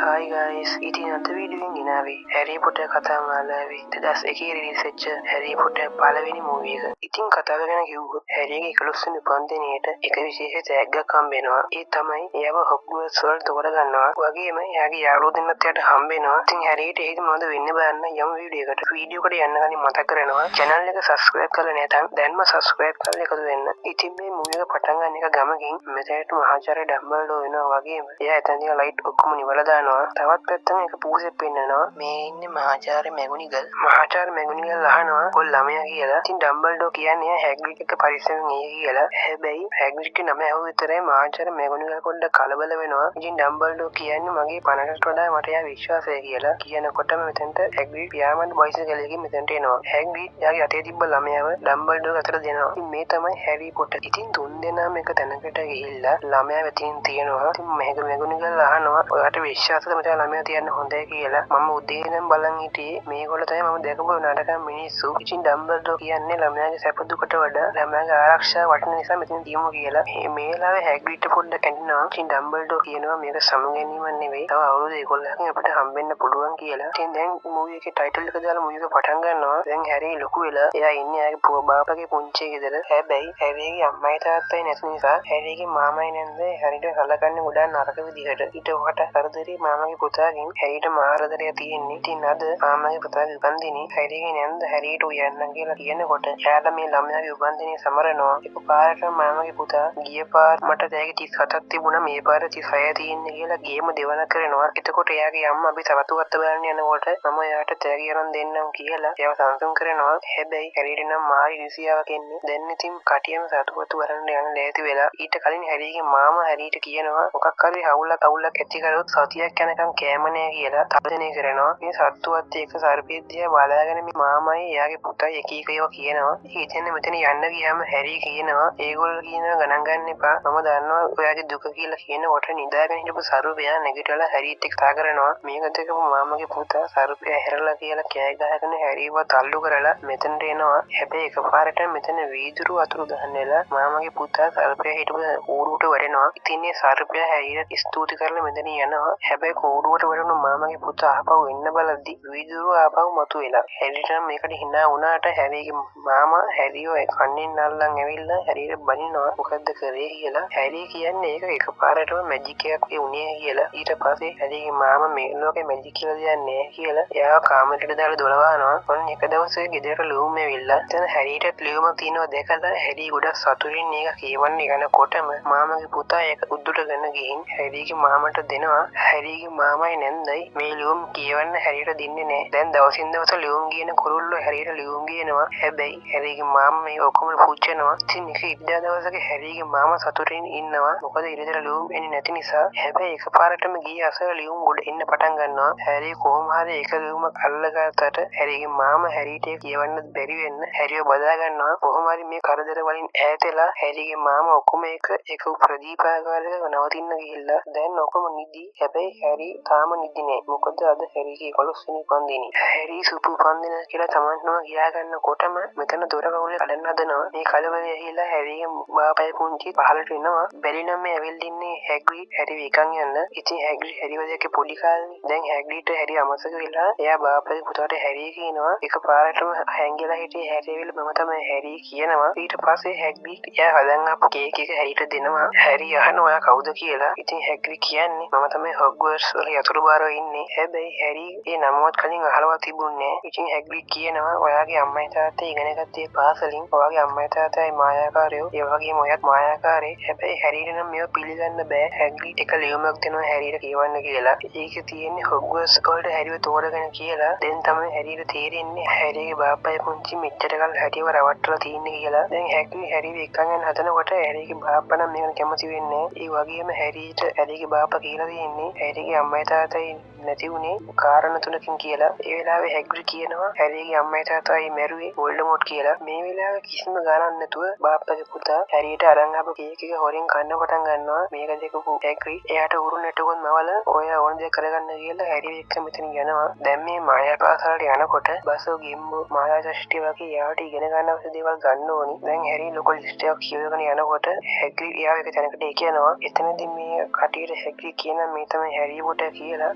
Hi guys, ඉතින් අද video එකෙන් ගෙනාවේ හැරි පොටර් කතා මාලාවේ 2001 රිලීස් වෙච්ච හැරි පොටර් පළවෙනි මූවි එක. ඉතින් කතාව ගැන කිව්වොත් හැරිගේ 11 වෙනි උපන්දිනයට එක විශේෂ තෑග්ගක් හම්බ වෙනවා. ඒ තමයි එයාව හොග්වර්ට්ස් වලට තෝරගන්නවා. වගේම එයාගේ යාළුවෝ දෙන්නත් එයාට හම්බ වෙනවා. ඉතින් හැරිට එහෙදි මොනවද වෙන්නේ බලන්න යමු වීඩියෝ එකට. වීඩියෝ එකට යන්න කලින් මතක් කරනවා channel එක subscribe කරලා නැත්නම් දැන්ම subscribe කරලා එකතු වෙන්න. ඉතින් මේ මූවි එක පටන් ගන්න එක ගමකින් මෙතනට මහාචාර්ය ඩම්බල්ඩෝර් එනවා. වගේම එයා එතන තියෙන ලයිට් ඔක්කොම නිවලා දානවා. තවත් පැත්තකින් එක පූසෙක් පෙන්නනවා. මේ ඉන්නේ මහාචාර්ය මැගුනිගල්. මහාචාර්ය මැගුනිගල් අහනවා කොල් ළමයා කියලා. ඉතින් ඩම්බල්ඩෝර් කියන්නේ එයා හැග්‍රිඩ් එක්ක පරිස්සමෙන් ඉයි කියලා. හැබැයි හැග්‍රිඩ්ගේ නම ඇහුව විතරයි මහාචාර්ය මැගුනිගල් පොඩ්ඩක් කලබල වෙනවා. ඉතින් ඩම්බල්ඩෝර් කියන්නේ මගේ පණටත් වඩා මට එයා විශ්වාසය කියලා. කියනකොටම මෙතනට හැග්‍රිඩ් පියාඹන බයිසිකලයකින් මෙතනට එනවා. හැග්‍රිඩ් එයාගේ අතේ තිබ්බ ළමයාව ඩම්බල්ඩෝර් අතට දෙනවා. ඉතින් මේ තමයි හැරි පොටර්. ඉතින් තුන් දෙනාම එක තැනකට ගිහිල්ලා ළමයා වෙතින් තියෙනවා. ඉතින් මැගුනිගල් අහනවා ඔයාට විශ්වාසද මෙතන ළමයා තියන්න හොඳයි කියලා. මම උදේ ඉඳන් බලන් හිටියේ මේගොල්ලෝ තමයි මම දැකපු නරකම මිනිස්සු. ඉතින් ඩම්බල්ඩෝර් කියන්නේ ළමයාගේ සැප දුකට වඩා ළමයාගේ ආරක්ෂාව වටින නිසා මෙතන තියමු කියලා. මේ වෙලාවේ හැග්‍රිඩ්ට පොඩ්ඩක් ඇඬෙනවා. ඉතින් ඩම්බල්ඩෝර් කියනවා මේක සමු ගැනීමක් නෙවෙයි, තව අවුරුදු 11කින් අපිට හම්බෙන්න පුළුවන් කියලා. ඉතින් දැන් මූවි එකේ ටයිටල් එක දාලා මූවි එක පටන් ගන්නවා. දැන් හැරි ලොකු වෙලා එයා ඉන්නේ එයාගේ බාපගේ පුංචි ගෙදර. හැබැයි හැරිගේ අම්මයි තාත්තයි නැති නිසා හැරිගේ මාමයි නැන්දයි හැරිට සලකන්නේ ගොඩාක් නරක විදිහට. ඊට ඔහට කරදරේ මාමගේ පුතාගෙන් හැරිට මාරදරයක් තියෙන්නේ. ඉතින් අද මාමගේ පුතාගේ උපන්දිනේ හැරිගේ නැන්ද හැරිට උයන්න කියලා කියනකොට එයාලා මේ ළමයාගේ උපන්දිනේ සමරනවා. එකපාරට මාමගේ පුතා ගිය පාර මට තෑගි 37ක් තිබුණා, මේ පාර 36 තියෙන්නේ කියලා ගේම දෙවන කරනවා. එතකොට එයාගේ අම්මා අපි සවතු වත්ත බලන්න යනකොට මම එයාට තෑගි අරන් දෙන්නම් කියලා එයාව සංසුන් කරනවා. හැබැයි හැරිට නම් මාර ඉරිසියාවක් එන්නේ. දැන් ඉතින් කටියම සතු වතු බලන්න යන ලෑස්ති වෙලා ඊට කලින් හැරිගේ මාමා හැරිට කියනවා මොකක් හරි හවුලක් අවුලක් ඇති කරොත් සතියක් යනකම් කෑම නෑ කියලා තර්ජනය කරනවා. මේ සත්තුවත් එක්ක සර්පයෙක් දිහා බලාගෙන මේ මාමයි එයාගේ පුතයි එක එක ඒවා කියනවා. ඉතින් මෙතන යන්න ගියාම හැරි කියනවා ඒගොල්ලෝ කියනවා ගණන් ගන්න එපා, මම දන්නවා ඔයාගේ දුක කියලා කියනකොට නිදාගෙන හිටපු සර්පයා නැගිටලා හැරිත් එක්ක කතා කරනවා. මේක දැකපු මාමගේ පුතා සර්පයා හැරලා කියලා කෑ ගහගෙන හැරිව තල්ලු කරලා මෙතනට එනවා. හැබැයි එකපාරට මෙතන වීදුරු අතුරු දහන් වෙලා මාමගේ පුතා සර්පයා හිටපු කූඩුවට වැටෙනවා. ඉතින් මේ සර්පයා හැරිට ස්තුති කරලා මෙතන යනවා. හැබැයි කූඩුවට වැටුණු මාමගේ පුතා ආපහු එන්න බලද්දි වීදුරුව ආපහු මතුවෙලා. හැරිට නම් මේකට hina වුණාට හැරිගේ මාමා හැරිව කන්නෙන් අල්ලන් ඇවිල්ලා හැරිට බනිනවා මොකද්ද කරේ කියලා. හැරි කියන්නේ ඒක එකපාරටම මැජික් එකක් වුණේ කියලා. ඊට පස්සේ හැරිගේ මාමා මේ ලෝකේ මැජික් කියලා දෙයක් නෑ කියලා එයාව කාමරේට දාලා දොළවනවා. ඔන්න එක දවසක ගෙදරට ලියුම් ඇවිල්ලා එතන හැරිටත් ලියුමක් තියෙනවා දැකලා හැරි ගොඩක් සතුටින් ඒක කියවන්න යනකොටම මාමගේ පුතා ඒක උඩටගෙන ගිහින් හැරිගේ මාමට දෙනවා. හැරිගේ මාමයි නැන්දයි මේ ලියුම් කියවන්න හැරිට දෙන්නේ නෑ. දැන් දවසින් දවස ලියුම් කියන කුරුල්ලෝ හැරිට ලියුම් කියනවා. හැබැයි හැරිගේ මාමා මේ ඔක්කොම පුච්චනවා. ඉතින් එක ඉරිදා දවසක හැරිගේ මාමා සතුටින් ඉන්නවා. මොකද ඉරිදා ලියුම් එන්නේ නැති නිසා. හැබැයි එකපාරටම ගිය අසල ලියුම් ගොඩ එන්න පටන් ගන්නවා. හැරි කොහොම හරි එක ලියුමක් අල්ලගත්තට හැරිගේ මාමා හැරිට කියවන්න බැරි වෙන්න හැරිව බදා ගන්නවා. කොහොම හරි මේ කරදර වලින් ඈත වෙලා හැරිගේ මාමා ඔක්කොම එක එක ප්‍රදීපාගාරයක නවතින්න ගිහිල්ලා දැන් ඔක්කොම නිදි. හැබැයි හැරි තාම නිදි නෑ. මොකද අද හැරිගේ 11 වෙනි උපන්දිනේ. හැරි සුපු උපන්දින කියලා තමන්ටම කියා ගන්නකොටම මෙතන දොර කවුලේ කඩන්න හදනවා. මේ කලබලය ඇහිලා හැරිගේ බාපයි පුංචි පහළට එනවා. බැරි නම් මේ ඇවිල්ලා ඉන්නේ හැග්‍රිඩ් හැරිව එකන් යන්න. ඉතින් හැග්‍රිඩ් හැරිව දැක්කේ පොඩි කාලේ. දැන් හැග්‍රිඩ්ට හැරි අමතක වෙලා එයා බාපයි පුතාට හැරි කියනවා. එකපාරටම හැංගිලා හිටියේ හැරි ඇවිල්ලා මම තමයි හැරි කියනවා. ඊට පස්සේ හැග්‍රිඩ් එයා හදන් ආපු කේක් එක හැරිට දෙනවා. හැරි අහනවා ඔයා කවුද කියලා. ඉතින් හැග්‍රිඩ් කියන්නේ මම තමයි හොග්වර්ට්ස් වල යතුරු බාරව ඉන්නේ. හැබැයි හැරි ඒ නමවත් කලින් අහලවත් තිබුණේ නෑ. ඉතින් හැග්‍රිඩ් කියනවා ඔයාගේ අම්මයි තාත්තයි ඉගෙන ගත්තේ පාසලින්. ඔයාගේ අම්මයි තාත්තයි මායාකාරයෝ, ඒ වගේම ඔයත් මායාකාරයෙක්. හැබැයි හැරිට නම් මේව පිළිගන්න බෑ. හැග්‍රිඩ් එක ලියුමක් දෙනවා හැරිට කියවන්න කියලා. ඒකේ තියෙන්නේ හොග්වර්ට්ස් වලට හැරිව තෝරගෙන කියලා. දැන් තමයි හැරිට තේරෙන්නේ හැරිගේ බාප්පයි පුංචි මෙච්චර කල් හැරිව රවට්ටලා තියෙන්නේ කියලා. දැන් හැග්‍රිඩ් හැරිව එක්කන් යන හදනකොට හැරිගේ බාප්පා නම් මේකට කැමති වෙන්නේ නෑ. ඒ වගේම හැරිට හැරිගේ බාප්පා කියලා තියෙන්නේ හැරිගේ අම්මයි තාත්තයි නැති වුණේ කාරණා තුනකින් කියලා. ඒ වෙලාවේ හැග්‍රිඩ් කියනවා හැරිගේ අම්මයි තාත්තයි මැරුවේ වෝල්ඩමෝට් කියලා. මේ වෙලාවේ කිසිම ගානක් නැතුව බාප්පගේ පුතා හැරියට අරන් ආපු කේක් එක හොරෙන් කන්න පටන් ගන්නවා. මේක දැකපු හැග්‍රිඩ් එයාට උරු නැටුවොත් මවල ඔයා ඕන දේ කරගන්න කියලා හැරි එක්ක මෙතන යනවා. දැන් මේ මායා පාසලට යනකොට බසෝ ගිම්බෝ මායා ෂෂ්ටි වගේ එයාට ඉගෙන ගන්න අවශ්‍ය දේවල් ගන්න ඕනි. දැන් හැරි ලොකු ලිස්ට් එකක් කියවගෙන යනකොට හැග්‍රිඩ් එයාව එක තැනකට එක යනවා. එතනදී මේ කටියට හැග්‍රිඩ් කියන මේ තමයි හැරි හැරි පොටර් කියලා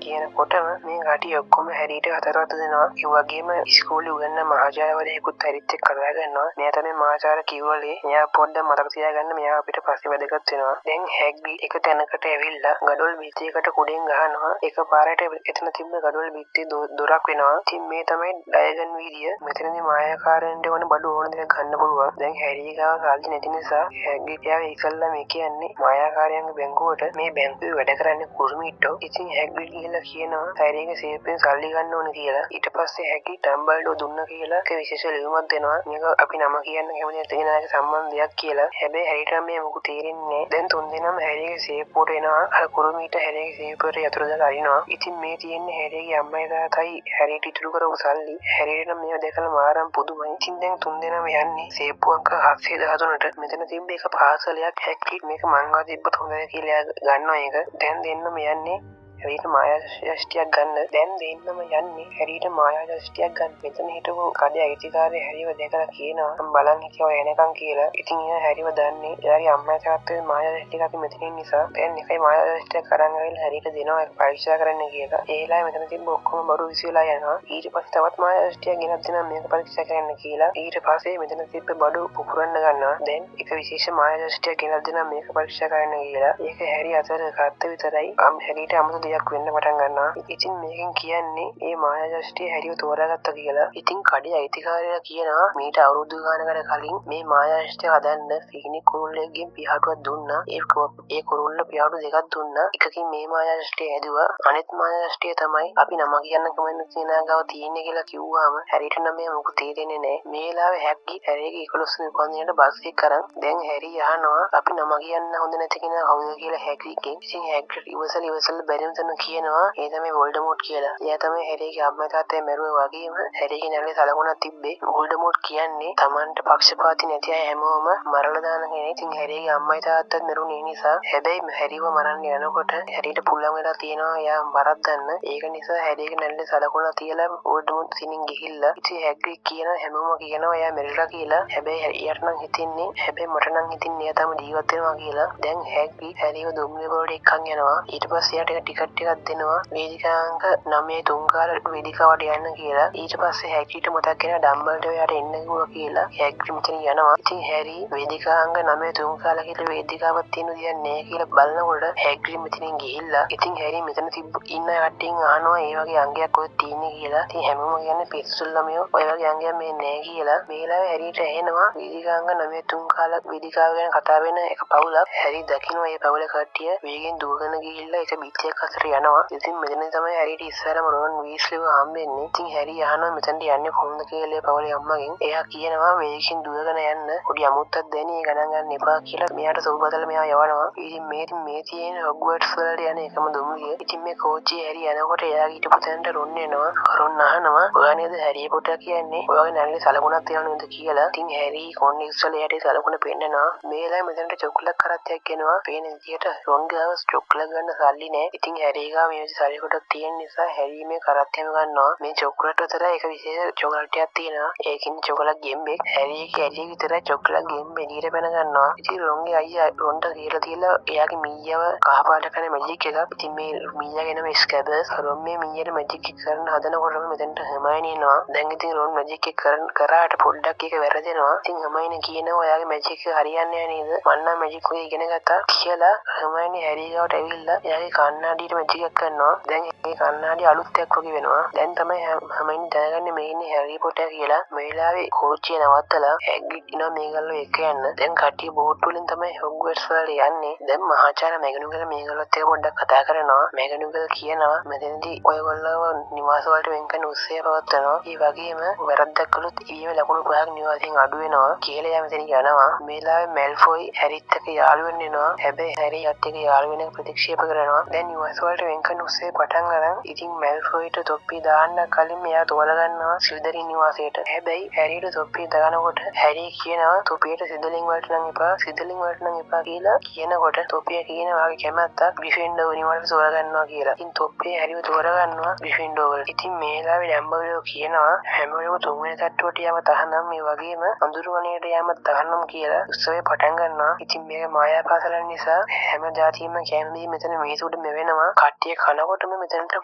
කියනකොටම මේ කට්ටිය ඔක්කොම හැරිට හතර අත දෙනවා. ඒ වගේම ඉස්කෝලේ උගන්වන මහාචාර්යවරයෙකුත් හැරිත් එක්ක කතා කරනවා. මෙයා තමයි මහාචාර්ය කිව්වලේ මෙයා පොඩ්ඩක් මතක තියාගන්න මෙයා අපිට පස්සේ වැදගත් වෙනවා. දැන් හැග්‍රිඩ් එක තැනකට ඇවිල්ලා ගඩොල් බිත්තියකට කුඩෙන් ගහනවා. එක පාරට එතන තිබ්බ ගඩොල් බිත්තිය දොරක් වෙනවා. ඉතින් මේ තමයි ඩයගන් වීදිය. මෙතනදී මායාකාරයන්ට ඕන බඩු ඕන දෙයක් ගන්න පුළුවන්. දැන් හැරි ගාව සල්ලි නැති නිසා හැග්‍රිඩ් යාව ඉස්සල්ලා මේ කියන්නේ මායාකාරයන්ගේ බැංකුවට. මේ බැංකුවේ වැඩ කරන්නේ කුරුමිට්ටෝ. ඉතින් හැග්‍රිඩ් ගිහලා කියනවා හැරිගේ සේප්පෙන් සල්ලි ගන්න ඕන කියලා. ඊට පස්සේ හැග්‍රිඩ් ඩම්බල්ඩෝ දුන්න කියලා එක විශේෂ ලියුමක් දෙනවා. මේක අපි නම කියන්න කැමති නැති කෙනාගේ සම්බන්ධයක් කියලා. හැබැයි හැරිට මේ මොකු තේරෙන්නේ නැහැ. දැන් තුන් දෙනාම හැරිගේ සේප්පුවට එනවා. අර කුරුමිට හැරිගේ සේප්පුවට යතුරු දාලා අරිනවා. ඉතින් මේ තියෙන්නේ හැරිගේ අම්මයි තාත්තයි හැරිට ඉතුරු කරපු සල්ලි. හැරිට නම් මේව දැකලා මාරම් පුදුමයි. ඉතින් දැන් තුන් දෙනාම යන්නේ සේප්පු අංක 713ට. මෙතන තිබ්බ එක පාර්සලයක් හැග්‍රිඩ් මේක මං ගාව තිබ්බත් හොඳයි කියලා ගන්නවා ඒක. දැන් දෙන්නම යන්නේ හැරිට මායා ෂෂ්ටියක් ගන්න. දැන් දෙන්නම යන්නේ හැරිට මායා ෂෂ්ටියක් ගන්න. මෙතන හිටපු කඩේ අයිතිකාරය හැරිව දැකලා කියනවා මම බලන් හිටියා ඔය එනකන් කියලා. ඉතින් එයා හැරිව දන්නේ එයාගේ අම්මා තාත්තගේ මායා ෂෂ්ටික අපි මෙතන නිසා. දැන් එකයි මායා ෂෂ්ටියක් අරන් ආවිල්ලා හැරිට දෙනවා ඒක පරීක්ෂා කරන්න කියලා. ඒ වෙලාවේ මෙතන තිබ්බ ඔක්කොම බඩු විසි වෙලා යනවා. ඊට පස්සේ තවත් මායා ෂෂ්ටියක් ගෙනත් දෙනවා මේක පරීක්ෂා කරන්න කියලා. ඊට පස්සේ මෙතන තිබ්බ බඩු පුපුරන්න ගන්නවා. දැන් එක විශේෂ මායා ෂෂ්ටියක් ගෙනත් දෙනවා මේක පරීක්ෂා කරන්න කියලා. ඒක හැරි අතර ගත්ත විතරයි හැරිට අමුතු දෙයක් වෙන්න පටන් ගන්නවා. ඉතින් මේකෙන් කියන්නේ මේ මායා ෂෂ්ටිය හැරිව තෝරාගත්තා කියලා. ඉතින් කඩේ අයිතිකාරයා කියනවා මීට අවුරුදු ගානකට කලින් මේ මායා ෂෂ්ටිය හදන්න ෆීනික් කුරුල්ලෙක්ගෙන් පිහාටුවක් දුන්නා. ඒ කුරුල්ල පිහාටු දෙකක් දුන්නා. එකකින් මේ මායා ෂෂ්ටිය හැදුවා. අනෙත් මායා ෂෂ්ටිය තමයි අපි නම කියන්න කමෙන් තියනා ගාව තියෙන්නේ කියලා කිව්වාම හැරිට නම් මේ මොකු තේරෙන්නේ නැහැ. මේ වෙලාවේ හැග්‍රිඩ් හැරිගේ 11 වෙනි උපන්දිනයට බස් එක අරන් දැන් හැරි අහනවා අපි නම කියන්න හොඳ නැති කෙනා කවුද කියලා හැග්‍රිඩ්ගෙන්. ඉතින් හැග්‍රිඩ් ඉවසල ඉවසල බැරිම තැන කියනවා ඒ තමයි වෝල්ඩමෝට් කියලා. එයා තමයි හැරිගේ අම්මා තාත්තයි මැරුවා වගේම හැරිගේ නළලේ සලකුණක් තිබ්බේ. වෝල්ඩමෝට් කියන්නේ Tamanට පක්ෂපාතී නැති අය හැමෝම මරලා දාන කෙනෙක්. ඉතින් හැරිගේ අම්මයි තාත්තත් මැරුණේ ඒ නිසා. හැබැයි හැරිව මරන්න යනකොට හැරිට පුළුවන් වෙලා තියෙනවා එයා වරද්දන්න. ඒක නිසා හැරිගේ නළලේ සලකුණක් තියලා වෝල්ඩමෝට් සිනින් ගිහිල්ලා ඉතින් හැග්‍රිඩ් කියන හැමෝම කියනවා එයා මැරිලා කියලා. හැබැයි එයාට නම් හිතෙන්නේ හැබැයි මට නම් හිතෙන්නේ එයා තාම ජීවත් වෙනවා කියලා. දැන් හැග්‍රිඩ් හැරිව දුම්රිය වලට එක්කන් යනවා. ඊට පස්සේ එයාට එක ටිකට් එකක් දෙනවා වේදිකාංක 9 තුන්කාල වේදිකාවට යන්න කියලා. ඊට පස්සේ හැග්‍රිඩ්ට මතක් වෙනවා ඩම්බල්ඩෝ එයාට එන්න කිව්වා කියලා. හැග්‍රිඩ් මෙතන යනවා. ඉතින් හැරි වේදිකාංක 9 තුන්කාල කියලා වේදිකාවක් තියෙන දෙයක් නෑ කියලා බලනකොට හැග්‍රිඩ් මෙතනින් ගිහිල්ලා ඉතින් හැරි මෙතන තිබ්බ ඉන්න කට්ටියන් අහනවා ඒ වගේ අංගයක් ඔය තියෙන්නේ කියලා. ඉතින් හැමෝම කියන්නේ පිස්සු ළමයෝ ඔය වගේ අංගයක් මේ නෑ කියලා. මේ වෙලාවේ හැරිට ඇහෙනවා වේදිකාංක 9 තුන්කාල වේදිකාව ගැන කතා වෙන එක පවුලක්. හැරි දකිනවා ඒ පවුල කට්ටිය වේගෙන් දුවගෙන ගිහිල්ලා එක බිත්තියක් අතර යනවා. ඉතින් මෙතන තමයි හැරිට ඉස්සරහම රොන් වීස්ලිව හම්බෙන්නේ. ඉතින් හැරි අහනවා මෙතනට යන්නේ කොහොමද කියලා ඒ පවුලේ අම්මගෙන්. එයා කියනවා වේගෙන් දුවගෙන යන්න පොඩි අමුත්තක් දැනි ඒ ගණන් ගන්න එපා කියලා මෙයාට සුබ පතලා මෙයා යවනවා. ඉතින් මේ තියෙන හොග්වර්ට්ස් වලට යන එකම දුම්රිය. ඉතින් මේ කෝච්චියේ හැරි යනකොට එයාගේ හිටපු තැනට රොන් එනවා. රොන් අහනවා ඔයා නේද හැරි පොටර් කියන්නේ? ඔයාගේ නළලේ සලකුණක් තියනවා නේද කියලා. ඉතින් හැරි කොන් ඉස්සල එයාට සලකුණ පෙන්නනවා. මේ වෙලාවේ මෙතනට චොක්ලට් කරත්තයක් එනවා. පේන විදියට රොන් ගාව චොක්ලට් ගන්න සල්ලි නෑ. ඉතින් හැරි ගාව මේ විදිහට සල්ලි කොටක් තියෙන නිසා හැරි මේ කරත්තයම ගන්නවා. මේ චොක්ලට් අතර එක විශේෂ චොක්ලට් එකක් තියෙනවා. ඒකින් චොක්ලට් ගෙම්බෙක්. හැරි එකේ ඇලි විතරයි චොක්ලට් ගෙම්බ එළියට පැන ගන්නවා. ඉතින් රොන්ගේ අයියා රොන්ට කියලා තියලා එයාගේ මීයව කහ පාට කරන මැජික් එකක්. ඉතින් මේ මීයාගේ නම ස්කැබර්ස්. රොන් මේ මීයට මැජික් එක කරන්න හදනකොටම මෙතනට හර්මයනි එනවා. දැන් ඉතින් රොන් මැජික් එක කරාට පොඩ්ඩක් ඒක වැරදෙනවා. ඉතින් හර්මයනි කියනවා ඔයාගේ මැජික් එක හරියන්නේ නෑ නේද? මං නම් මැජික් ඔය ඉගෙන ගත්තා කියලා හර්මයනි හැරි ගාවට ඇවිල්ලා එයාගේ කණ්ණාඩියට මැජික් එකක් කරනවා. දැන් ඒ කණ්ණාඩිය අලුත් එකක් වගේ වෙනවා. දැන් තමයි හර්මයනි දැනගන්නේ මේ ඉන්නේ හැරි පොටර් කියලා. මේ වෙලාවේ කෝච්චිය නවත්තලා හැග්‍රිඩ් එනවා මේගොල්ලෝ එක යන්න. දැන් කට්ටිය බෝට් වලින් තමයි හොග්වර්ට්ස් වලට යන්නේ. දැන් මහාචාර්ය මැගනුගල් මේගොල්ලොත් එක්ක පොඩ්ඩක් කතා කරනවා. මැගනුගල් කියනවා මෙතනදී ඔයගොල්ලෝ නිවාස වලට වෙන් කරන උත්සවය පවත්වනවා. ඒ වගේම වැරද්දක් කළොත් ඊයේම ලකුණු 5ක් නිවාසයෙන් අඩු වෙනවා කියලා එයා මෙතන යනවා. මේ වෙලාවේ මැල්ෆොයි හැරිත් එක්ක යාළු වෙන්න එනවා. හැබැයි හැරි යත් එක්ක යාළු වෙන එක ප්‍රතික්ෂේප කරනවා. දැන් නිවාස වලට වෙන් කරන උත්සවය පටන් අරන් ඉතින් මැල්ෆොයිට තොප්පිය දාන්න කලින් මෙයා තෝරගන්නවා ස්ලිදරින් නිවාසයට. හැබැයි හැරිට තොප්පිය දානකොට හැරි කියනවා තොපියට සිදලින් වලට නම් එපා, සිදලින් වලට නම් එපා කියලා කියනකොට තොපිය කියනවා වගේ කැමැත්තක් ග්‍රිෆින්ඩෝර් නිවාසයට තෝරගන්නවා කියලා. ඉතින් තොප්පිය හැරිව තෝරගන්නවා ග්‍රිෆින්ඩෝර් වලට. ඉතින් මේ වෙලාවේ ඩම්බල්ඩෝර් කියනවා හැම වෙලෙම තුන්වෙනි තට්ටුවට යාම තහනම්, මේ වගේම අඳුරු වනයේට යාම තහනම් කියලා උත්සවය පටන් ගන්නවා. ඉතින් මේක මායා පාසලක් නිසා හැම ජාතියෙම කැම බීම මෙතන මේස උඩ මෙවෙනවා. කට්ටිය කනකොටම මෙතනට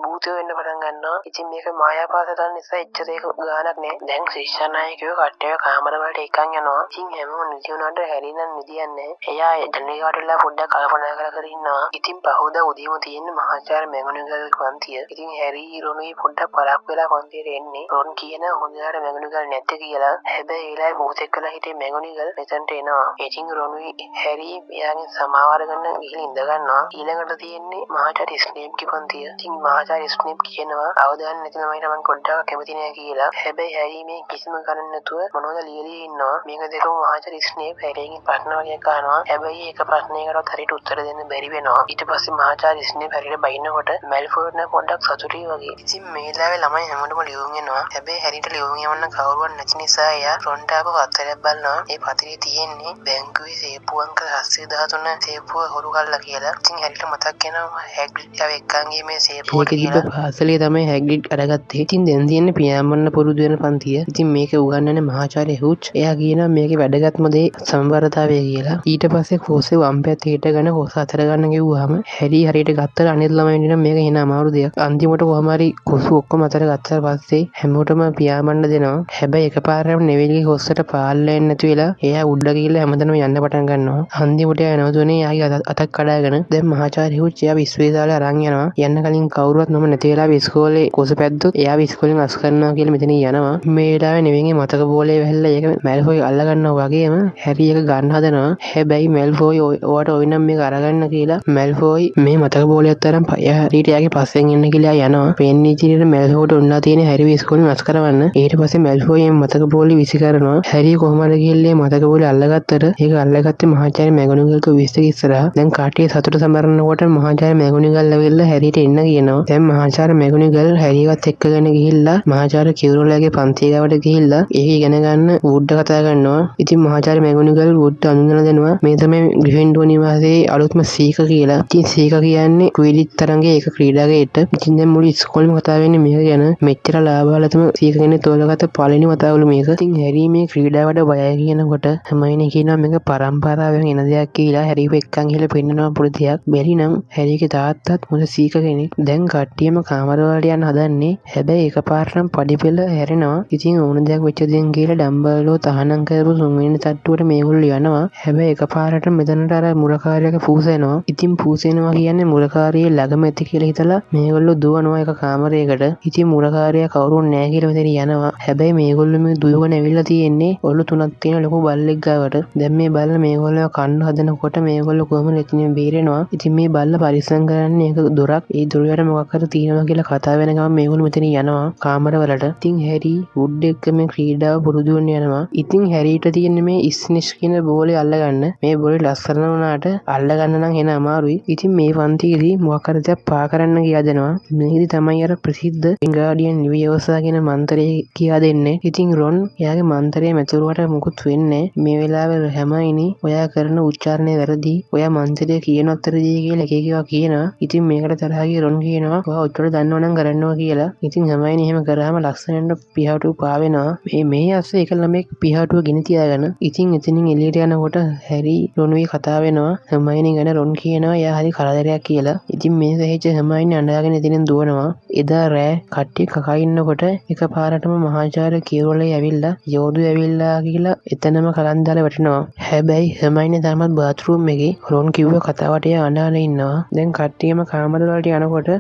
භූතයෝ එන්න පටන් ගන්නවා. ඉතින් මේක මායාපාසතන නිසා එච්චර ඒක ගානක් නෑ. දැන් ශිෂ්‍ය නායකයෝ කට්ටිය කාමර වලට එකන් යනවා. ඉතින් හැමෝම නිදි වුණාට හැරි නම් නිදියන්නේ. එයා ජනේල් වලට වෙලා පොඩ්ඩක් කල්පනා කර කර ඉන්නවා. ඉතින් පහුදා උදේම තියෙන මහාචාර්ය මැගොනගල් පන්තිය. ඉතින් හැරි රොනුයි පොඩ්ඩක් පරක්කු වෙලා පන්තියට එන්නේ. රොන් කියන හොඳට මැගොනගල් නැත්තේ කියලා. හැබැයි ඒ වෙලාවේ භූතෙක් වෙලා හිටියේ මැගොනගල් මෙතනට එනවා. ඉතින් රොනුයි හැරි එයාගෙන් සමාව අරගෙන ගිහින් ඉඳ ගන්නවා. ඊළඟට තියෙන්නේ මහාචාර්ය ස්නේප්ගේ පන්තිය. ඉතින් මහාචාර්ය ස්නේප් කියනවා අවධානය නැති ළමයිට මං පොඩ්ඩක් කැමති නෑ කියලා. හැබැයි හැරි මේ කිසිම ගණන් නැතුව මොනවද ලියලිය ඉන්නවා. මේක දෙකම මහාචාර්ය ස්නේප් හැරිගෙන් ප්‍රශ්න වගේක් අහනවා. හැබැයි ඒක ප්‍රශ්නයකටවත් හරියට උත්තර දෙන්න බැරි වෙනවා. ඊට පස්සේ මහාචාර්ය ස්නේප් හැරිට බයිනකොට මැල්ෆෝයි නම් පොඩ්ඩක් සතුටුයි වගේ. ඉතින් මේ වෙලාවේ ළමයි හැමෝටම ලියුම් එනවා. හැබැයි හැරිට ලියුම් යවන්න කවුරුවත් නැති නිසා එයා රොන්ට ආපු පත්තරයක් බලනවා. ඒ පත්‍රයේ තියෙන්නේ බැංකුවේ සේප්පු අංක 713 සේප්පුව හොරු කළා කියලා. ඉතින් හැරිට මතක් වෙනවා හැග්‍රිඩ් ආව එක්කන් ගියේ මේ සේප්පුවට ඒකේ තිබ්බ කියලා. පාසලේ තමයි හැග්‍රිඩ් අරගත්තේ. ඉතින් දැන් තියෙන්නේ පියාඹන්න පුරුදු වෙන පන්තිය. ඉතින් මේක උගන්වන්නේ මහාචාර්ය හුච්. එයා කියනවා මේකේ වැදගත්ම දේ සමබරතාවය කියලා. ඊට පස්සේ කොස්සේ වම් පැත්තේ හිටගෙන කොස අතර ගන්න කිව්වහම හැරි හරියට ගත්තට අනිත් ළමයින්ට නම් මේක එන අමාරු දෙයක්. අන්තිමට කොහොම හරි කොසු ඔක්කොම අතර ගත්තට පස්සේ හැමෝටම පියාඹන්න දෙනවා. හැබැයි එකපාරටම නෙවිල්ගේ කොස්සට පාල්ල එන්නේ නැති වෙලා එයා උඩ ගිහිල්ලා හැමතැනම යන්න පටන් ගන්නවා. අන්තිමට එයා නැවතුනේ එයාගේ අතක් කඩාගෙන. දැන් මහාචාර්ය හුච් එයාව ඉස්පිරිතාලේ අරන් යනවා. යන්න කලින් කවුරුවත් මම නැති වෙලාවෙ ඉස්කෝලේ කොස පැද්දොත් එයාව ඉස්කෝලෙන් අස් කරනවා කියලා මෙතනින් යනවා. මේ වෙලාවේ නෙවින්ගේ මතක බෝලේ වැහිලා ඒක මැල්ෆෝයි අල්ල ගන්නවා වගේම හැරි එක ගන්න හදනවා. හැබැයි මැල්ෆෝයි ඔයාට ඔය නම් මේක අරගන්න කියලා මැල්ෆෝයි මේ මතක බෝලයත් අරන් හැරිට එයාගේ පස්සෙන් එන්න කියලා යනවා. පේන්නේ ඉතින් මැල්ෆෝයිට ඔන්නා තියෙන හැරිව ඉස්කෝලෙන් අස් කරවන්න. ඊට පස්සේ මැල්ෆෝයි මේ මතක බෝලේ විසි කරනවා. හැරි කොහොම හරි ගිහිල්ලා මේ මතක බෝලේ අල්ලගත්තට ඒක අල්ලගත්තේ මහාචාර්ය මැගොනගල්ගේ ඔෆිස් එක ඉස්සරහා. දැන් කට්ටිය සතුට සමරනකොට මහාචාර්ය මැගොනගල් ඇවිල්ලා හැරිට එන්න කියනවා. දැන් මහාචාර්ය මැගොනගල් හැරිවත් එක්කගෙන ගිහිල්ලා මහාචාර්ය කිවුරෝලාගේ පන්තිය ගාවට ගිහිල්ලා ඒක ඉගෙන ගන්න වුඩ් කතා කරනවා. ඉතින් මහාචාර්ය මැගොනගල් වුඩ් අඳුනලා දෙනවා මේ තමයි ග්‍රිෆින්ඩෝර් නිවාසයේ අලුත්ම සීක කියලා. ඉතින් සීක කියන්නේ ක්විඩිච් තරඟයේ එක ක්‍රීඩකයෙක්ට. ඉතින් දැන් මුළු ඉස්කෝලේම කතා වෙන්නේ මේක ගැන. මෙච්චර ලාභවලටම සීක කෙනෙක් තෝරගත්ත පළවෙනි වතාවලු මේක. ඉතින් හැරි මේ ක්‍රීඩාවට බයයි කියනකොට හැමයිනේ කියනවා මේක පරම්පරාවෙන් එන දෙයක් කියලා. හැරිව එක්කන් ගිහලා පෙන්නනවා පොඩි දෙයක්. බැරි නම් හැරිගේ තාත්තත් හොඳ සීක කෙනෙක්. දැන් කට්ටියම කාමර වලට යන්න හදන්නේ. හැබැයි එකපාරටම පඩි පෙළ හැරෙනවා. ඉතින් ඕන දෙයක් වෙච්ච දෙන් කියලා ඩම්බල්ඩෝ තහනම් කරපු තුන්වෙනි තට්ටුවට මේගොල්ලෝ යනවා. හැබැයි එකපාරට මෙතනට අර මුරකාරයාගේ පූස එනවා. ඉතින් පූස එනවා කියන්නේ මුරකාරියේ ළඟම ඇති කියලා හිතලා මේගොල්ලෝ දුවනවා එක කාමරයකට. ඉතින් මුරකාරයා කවුරුන් නෑ කියලා මෙතන යනවා. හැබැයි මේගොල්ලෝ මේ දුවගෙන ඇවිල්ලා තියෙන්නේ ඔලු තුනක් තියෙන ලොකු බල්ලෙක් ගාවට. දැන් මේ බල්ලා මේගොල්ලෝ කන්න හදනකොට මේගොල්ලෝ කොහොමද එතනින් බේරෙනවා. ඉතින් මේ බල්ලා පරිස්සම් කරන්නේ එක දොරක්. ඒ දොර යට මොකක් හරි තියෙනවා කියලා කතා වෙන ගමන් මේගොල්ලෝ මෙතනින් යනවා කාමරවලට. ඉතින් හැරි වුඩ් එක්ක මේ ක්‍රීඩාව පුරුදු වෙන්න යනවා. ඉතින් හැරිට තියෙන මේ ස්නිෂ් කියන බෝලේ අල්ලගන්න. මේ බෝලේ ලස්සන වුණාට අල්ලගන්න නම් එන අමාරුයි. ඉතින් මේ පන්තියේදී මොකක් හරි දෙයක් පා කරන්න කියා දෙනවා. මේකෙදි තමයි අර ප්‍රසිද්ධ වින්ගාඩියන් ලිවියෝසා කියන මන්ත්‍රය කියා දෙන්නේ. ඉතින් රොන් එයාගේ මන්ත්‍රය මැතුරුවට මුකුත් වෙන්නේ නෑ. මේ වෙලාවේ හැමයිනි ඔයා කරන උච්චාරණය වැරදි, ඔයා මන්ත්‍රය කියනවත් වැරදි කියලා එක එක ඒවා කියනවා. ඉතින් මේකට තරහ ගිය රොන් කියනවා ඔයා ඔච්චර දන්නව නම් කරන්නවා කියලා. ඉතින් හැමයිනි එහෙම කරාම ලස්සනට පිහාටුව පාවෙනවා. මේ අස්සේ එක ළමෙක් පිහාටුව ගෙන තියාගෙන. ඉතින් එතනින් එළියට යනකොට හැරි රොනුයි කතා වෙනවා. හැමයිනි ගැන රොන් කියනවා එයා හරි කරදරයක් කියලා. ඉතින් මේ සහිච්ච හැමයිනි අඬාගෙන එතනින් දුවනවා. එදා රෑ කට්ටිය කකා ඉන්නකොට එකපාරටම මහාචාර්ය කිරෝලේ ඇවිල්ලා යෝධු ඇවිල්ලා කියලා එතනම කලන් දාලා වැටෙනවා. හැබැයි හැමයිනි තාමත් බාත්රූම් එකේ රොන් කිව්ව කතාවට එයා අඬාන ඉන්නවා. දැන් කට්ටියම කාමර වලට යනකොට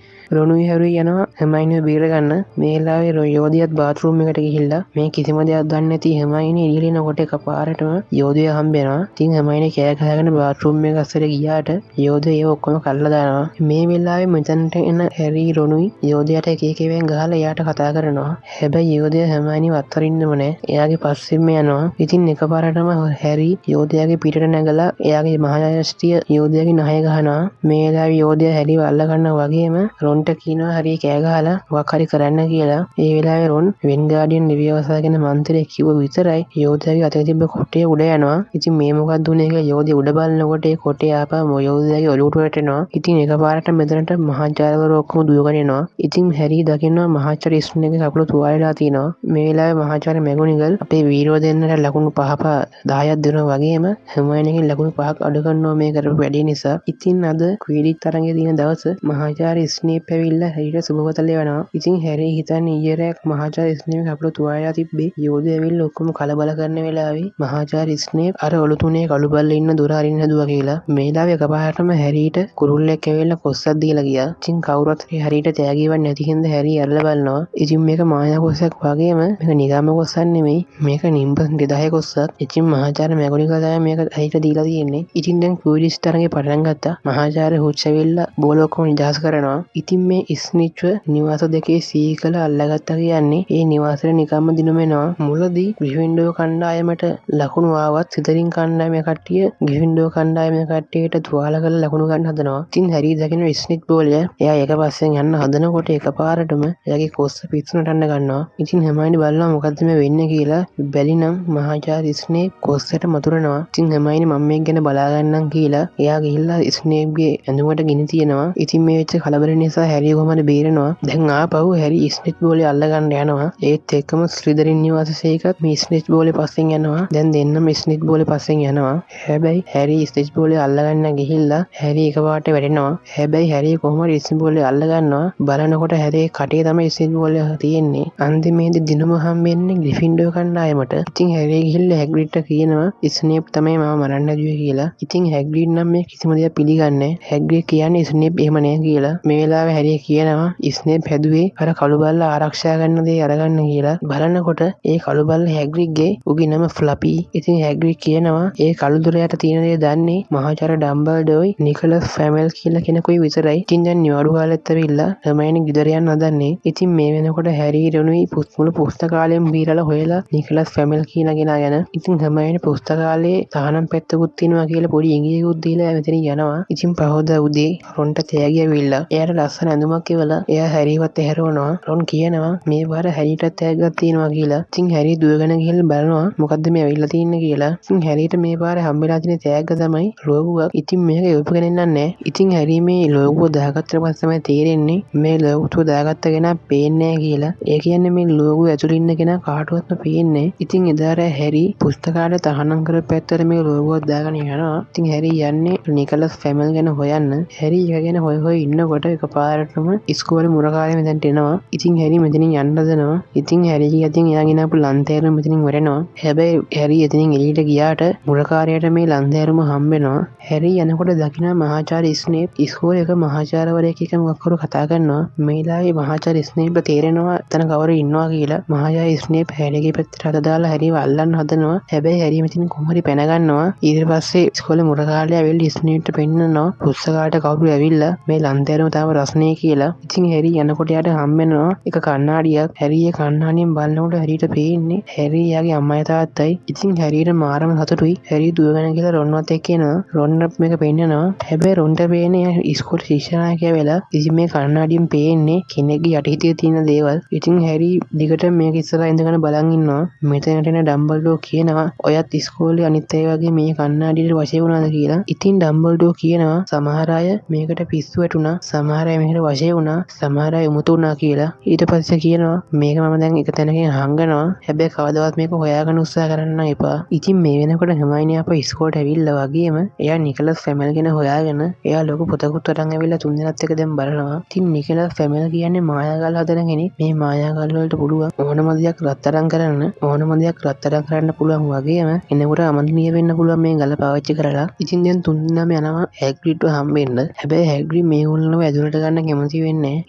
රොනුයි හැරුයි යනවා හැමයිනිව බේර ගන්න. මේ වෙලාවේ යෝධියත් බාත්රූම් එකට ගිහිල්ලා මේ කිසිම දෙයක් දන්නේ නැති හැමයිනි එළියට එනකොට එකපාරටම යෝධිය හම්බ වෙනවා. ඉතින් හැමයිනි කෑ ගහගෙන බාත්රූම් එක අස්සට ගියාට යෝධිය ඒව ඔක්කොම කඩලා දානවා. මේ වෙලාවේ මෙතනට එන හැරි රොනුයි යෝධියට එක එක ඒවායින් ගහලා එයාට කතා කරනවා. හැබැයි යෝධිය හැමයිනිව අත්හරින්නෙම නෑ. එයාගේ පස්සෙන්ම යනවා. ඉතින් එකපාරටම හැරි යෝධයාගේ පිටට නැගලා එයාගේ මහායෂ්ටිය යෝධයාගේ නහය ගහනවා. මේ වෙලාවේ යෝධයා හැරිව අල්ල ගන්නවා වගේම රොන්ට කියනවා හරි කෑ ගහලා මොකක් හරි කරන්න කියලා. ඒ වෙලාවේ රොන් වෙන්ගාඩියන් ලිවියෝසා කියන මන්ත්‍රය කිව්ව විතරයි යෝධයාගේ අතේ තිබ්බ කොටේ උඩ යනවා. ඉතින් මේ මොකක්ද උනේ කියලා යෝධයා උඩ බලනකොට ඒ කොටේ ආපහු යෝධයාගේ ඔලුවට වැටෙනවා. ඉතින් එකපාරට මෙතනට මහාචාර්යවරු ඔක්කොම දුවගෙන එනවා. ඉතින් හැරි දකිනවා මහාචාර්ය ස්නේප්ගේ කකුල තුවාලෙලා තියෙනවා. මේ වෙලාවේ මහාචාර්ය මැගොනිගල් අපේ වීරයෝ දෙන්නට ලකුණු 5 5 10ක් දෙනවා වගේම හර්මයනිගෙන් ලකුණු 5ක් අඩු කරනවා මේ කරපු වැඩේ නිසා. ඉතින් අද ක්විඩිච් තරඟයේ තියෙන දවස මහාචාර්ය ස්නේප් ඇවිල්ලා හැරිට සුබපතල එවනවා. ඉතින් හැරි හිතන්නේ ඊයේ රෑ මහාචාර්ය ස්නේප් කකුල තුවාලෙලා තිබ්බේ යෝධයා ඇවිල්ලා ඔක්කොම කලබල කරන වෙලාවේ මහාචාර්ය ස්නේප් අර ඔලු තුනේ කළු බල්ල ඉන්න දොර අරින්න හැදුවා කියලා. මේ වෙලාවේ එකපාරටම හැරිට කුරුල්ලෙක් ඇවිල්ලා කොස්සක් දීලා ගියා. ඉතින් කවුරුත් හැරිට තෑගිවක් නැති හින්දා හැරි ඇරලා බලනවා. ඉතින් මේක මායා කොස්සක් වගේම මේක නිකම්ම කොස්සක් නෙමෙයි, මේක නිම්බස් 2000 කොස්සක්. ඉතින් මහාචාර්ය මැගොනිගල් තමයි මේක හැරිට දීලා තියෙන්නේ. ඉතින් දැන් ක්විඩිච් තරඟේ පටන් ගත්තා. මහාචාර්ය හුච් ඇවිල්ලා බෝල ඔක්කොම නිදහස් කරනවා. ඉතින් මේ ස්නිච්ව නිවාස දෙකේ සීකල අල්ලගත්තා කියන්නේ ඒ නිවාසෙට නිකම්ම දිනුම එනවා. මුලදී ග්‍රිෆින්ඩෝ කණ්ඩායමට ලකුණු ආවත් සිතරින් කණ්ඩායමේ කට්ටිය ග්‍රිෆින්ඩෝ කණ්ඩායමේ කට්ටියට තුවාල කරලා ලකුණු ගන්න හදනවා. ඉතින් හැරි දකින ස්නිච් බෝලය එයා එක පස්සෙන් යන්න හදනකොට එකපාරටම එයාගේ කොස්ස පිස්සු නටන්න ගන්නවා. ඉතින් හර්මයනි බලනවා මොකද්ද මේ වෙන්නේ කියලා. බැලිනම් මහාචාර්ය ස්නේප් කොස්සට මතුරනවා. ඉතින් හර්මයනි මම මේක ගැන බලා ගන්නම් කියලා එයා ගිහිල්ලා ස්නේප්ගේ ඇඳුමට ගිනි තියනවා. ඉතින් මේ වෙච්ච කලබල නිසා හැරි කොහමද බේරෙනවා. දැන් ආපහු හැරි ස්නිච් බෝලේ අල්ල ගන්න යනවා. ඒත් එක්කම ස්ලිදරින් නිවාස සේකත් මේ ස්නිච් බෝලේ පස්සෙන් යනවා. දැන් දෙන්නම ස්නිච් බෝලේ පස්සෙන් යනවා. හැබැයි හැරි ස්නිච් බෝලේ අල්ල ගන්න ගිහිල්ලා හැරි එකපාරට වැටෙනවා. හැබැයි හැරි කොහොම හරි ස්නිච් බෝලේ අල්ල ගන්නවා. බලනකොට හැරි කටේ තමයි ස්නිච් බෝලේ තියෙන්නේ. අන්තිමේදී දිනුම හම්බෙන්නේ ග්‍රිෆින්ඩෝ කණ්ඩායමට. ඉතින් හැරි ගිහිල්ලා හැග්‍රිඩ්ට කියනවා ස්නේප් තමයි මාව මරන්න හැදුවේ කියලා. ඉතින් හැග්‍රිඩ් නම් මේ කිසිම දෙයක් පිළිගන්නේ නැහැ. හැග්‍රිඩ් කියන්නේ ස්නේප් එහෙම නෑ කියලා. මේ වෙලාවේ හැරි කියනවා ස්නේප් හැදුවේ අර කළු බල්ල ආරක්ෂා කරන දේ අරගන්න කියලා. බලනකොට ඒ කළු බල්ල හැග්‍රිඩ්ගේ උගේ නම ෆ්ලපි. ඉතින් හැග්‍රිඩ් කියනවා ඒ කළු දොරයට තියෙන දේ දන්නේ මහාචාර්ය ඩම්බල්ඩෝයි නිකොලස් ෆැමල් කියලා කෙනෙකුයි විතරයි. ඉතින් දැන් නිවාඩු කාලෙත් ඇවිල්ලා හර්මයනි ගෙදර යන්න හදන්නේ. ඉතින් මේ වෙනකොට හැරි රොනුයි මුළු පුස්තකාලයෙන් බීරලා හොයලා නිකොලස් ෆැමල් කියන කෙනා ගැන. ඉතින් හර්මයනි පුස්තකාලේ තහනම් පැත්තකුත් තියෙනවා කියලා පොඩි ඉඟියකුත් දීලා මෙතනින් යනවා. ඉතින් පහවදා උදේ රොන්ට තෑගි ඇවිල්ලා එයාට ලස්සන ඇඳුමක් එවලා එයා හැරිවත් හැරවනවා. රොන් කියනවා මේ පාර හැරිටත් තෑග්ගක් තියෙනවා කියලා. ඉතින් හැරි දුවගෙන ගිහිල්ලා බලනවා මොකද්ද මේ ඇවිල්ලා තින්නේ කියලා. ඉතින් හැරිට මේ පාර හම්බෙලා තියෙන තෑග්ග තමයි ලෝගුවක්. ඉතින් මේක එවපු කෙනෙක් නෑ. ඉතින් හැරි මේ ලෝගුව දාගත්තට පස්සේ තමයි තේරෙන්නේ මේ ලෝගුව දාගත්ත කෙනා පේන්නේ නෑ කියලා. ඒ කියන්නේ මේ ලෝගුව ඇතුළේ ඉන්න කෙනා කාටවත්ම පේන්නේ නෑ. ඉතින් එදා රෑ හැරි පුස්තකාලය තහනම් කරපු පැත්තට මේ ලෝගුවක් දාගෙන යනවා. ඉතින් හැරි යන්නේ නිකොලස් ෆැමල් ගැන හොයන්න. හැරි එක ගැන හොය හොය ඉන්නකොට එකපාරටම ඉස්කෝලේ මුරකාරයා මෙතනට එනවා. ඉතින් හැරි මෙතනින් යන්න හදනවා. ඉතින් හැරිගේ අතින් එයා ගෙනාපු ලන්තෑරුම මෙතනින් වැටෙනවා. හැබැයි හැරි එතනින් එළියට ගියාට මුරකාරයාට මේ ලන්තෑරුම හම්බෙනවා. හැරි යනකොට දකිනවා මහාචාර්ය ස්නේප් ඉස්කෝලේ එක මහාචාර්යවරයෙක් එක්ක මොකක් හරි කතා කරනවා. මේ වෙලාවේ මහාචාර්ය ස්නේප්ට තේරෙනවා එතන කවුරු ඉන්නවා කියලා. මහාචාර්ය ස්නේප් හැරිගේ පැත්තට අත දාලා හැරිව අල්ලන්න හදනවා. හැබැයි හැරි මෙතනින් කොහොම හරි පැන ගන්නවා. ඊට පස්සේ ඉස්කෝලේ මුරකාරයා ඇවිල්ලා ස්නේප්ට පෙන්නනවා පුස්තකාලයට කවුරු ඇවිල්ලා මේ ලන්තෑරුම තාම රස්නේ කියලා. ඉතින් හැරි යනකොට එයාට හම්බෙනවා එක කණ්ණාඩියක්. හැරි ඒ කණ්ණාඩියෙන් බලනකොට හැරිට පේන්නේ හැරි එයාගේ අම්මයි තාත්තයි. ඉතින් හැරිට මාරම සතුටුයි. හැරි දුවගෙන ගිහලා රොන්වත් එක්ක එනවා. රොන්ට මේක පෙන්නනවා. හැබැයි රොන්ට පේන්නේ එයා ඉස්කෝලේ ශිෂ්‍ය නායකයා වෙලා. ඉතින් මේ කණ්ණාඩියෙන් පේන්නේ කෙනෙක්ගේ යටිහිතේ තියෙන දේවල්. ඉතින් හැරි දිගට මේක ඉස්සරහා ඉඳගෙන බලන් ඉන්නවා. මෙතනට එන ඩම්බල්ඩෝ කියනවා ඔයත් ඉස්කෝලේ අනිත් අය වගේ මේ කණ්ණාඩියට වශී වුණාද කියලා. ඉතින් ඩම්බල්ඩෝ කියනවා සමහර අය මේකට පිස්සු වැටුණා, සමහර අය මේකට වශී වුණා, සමහර අය උමුතු වුණා කියලා. ඊට පස්සේ කියනවා මේක මම දැන් එක තැනකින් හංගනවා, හැබැයි කවදාවත් මේක හොයාගන්න උත්සාහ කරන්න එපා. ඉතින් මේ වෙනකොට හර්මයනි ආපහු ඉස්කෝලේට ඇවිල්ලා වගේම එයා නිකොලස් ෆැමල් ගැන හොයාගෙන එයා ලොකු පොතකුත් අරන් ඇවිල්ලා තුන් දෙනාත් එක්ක දැන් බලනවා. ඉතින් නිකොලස් ෆැමල් කියන්නේ මායාගල් හදන කෙනෙක්. මේ මායාගල් වලට පුළුවන් ඕනම දෙයක් රත්තරන් කරන්න, ඕනම දෙයක් රත්තරන් කරන්න පුළුවන් වගේම එනකොට අමනීය වෙන්න පුළුවන් මේ ගල පාවිච්චි කරලා. ඉතින් දැන් තුන් දෙනාම යනවා හැග්‍රිඩ්ව හම්බෙන්න. හැබැයි හැග්‍රිඩ් මේගොල්ලන්ව ඇතුළට ගන්න කැමති වෙන්නේ නැහැ.